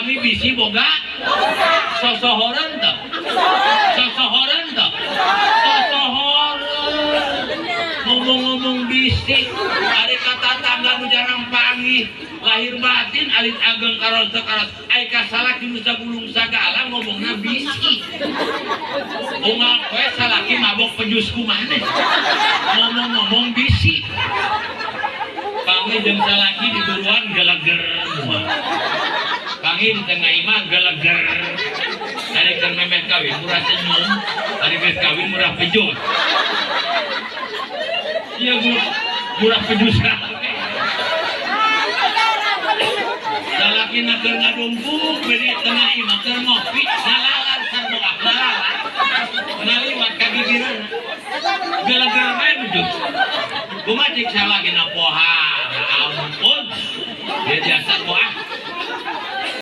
Jalmi bisi boga sosohoreun teu? Sosohoreun teu? Sosohoreun. Ngomong-ngomong bisi, ari ka tatangga nu jarang panggih, lahir batin alit ageng karos teu karos, ai ka salaki nu sagulung sagala ngomongna bisi. Unggal poe salaki mabok pejus ku maneh. Ngomong-ngomong bisi. Panggih jeung salaki di buruan geleger semua. Panggih di tengah imah geleger. Ari keur memeh kawin murah senyum, ari geus kawin murah pejus. Iya murah pejus kabeh. Salaki na keur ngadungkuk di tengah imah keur ngopi, ngalalar sarboah ngalalar. Ngaliwat ka gigireunna. Geleger bae nuju. Kumaha cik salaki na poha, ampun. Dia biasa.